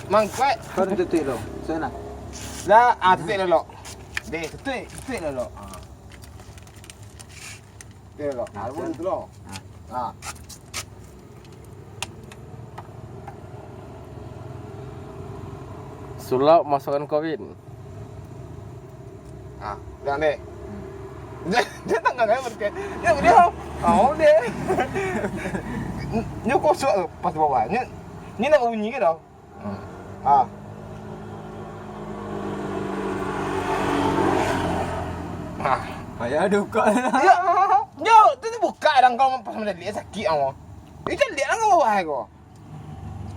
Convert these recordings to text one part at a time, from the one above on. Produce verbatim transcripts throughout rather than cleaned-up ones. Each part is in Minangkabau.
Mangkuak. Kau dah tutup lo. Sana. Dah, ah, tutup lo, lo. Deh, tutup, tutup lo, lo. Ah. Tutup lo. Ah, tutup lo. Ah. Sulap masukkan koin. Ah, dah deh. Dia, dia tengah kan berke. Dia, dia. Oh, dia. Nyo kosong tu pas bawah. Nyo, ni nak bunyi ke tau? Ah. Ah. Payah dibuka. Ya. Nyo, tu, tu buka dang kalau pas macam ni sakit awak. Itu lihat lah bawah ko.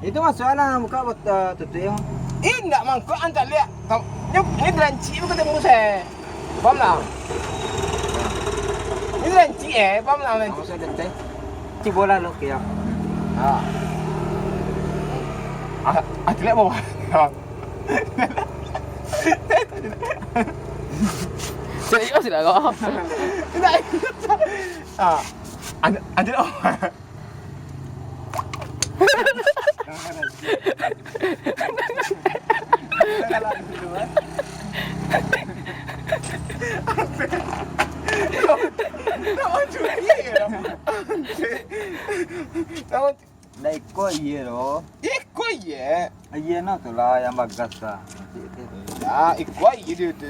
Itu masuk lah, buka bot-, eh, tutup yo. Indak mangkok, ancak liak. Tam-, nyo, ni dirancik bukan tembus, eh. Paham lah? Ni dirancik, eh. Paham lah, dirancik. Masuk detek. Cubo lah lo, kiam. Ha. Ah, ancak liak bawah. Serius lah kau? Indak. Ah. Ancak, ancak liak bawah. Dah iko iye doh. Iko iye. Iye no tu lah yang bagas lah. Ya, iko iye dia tu.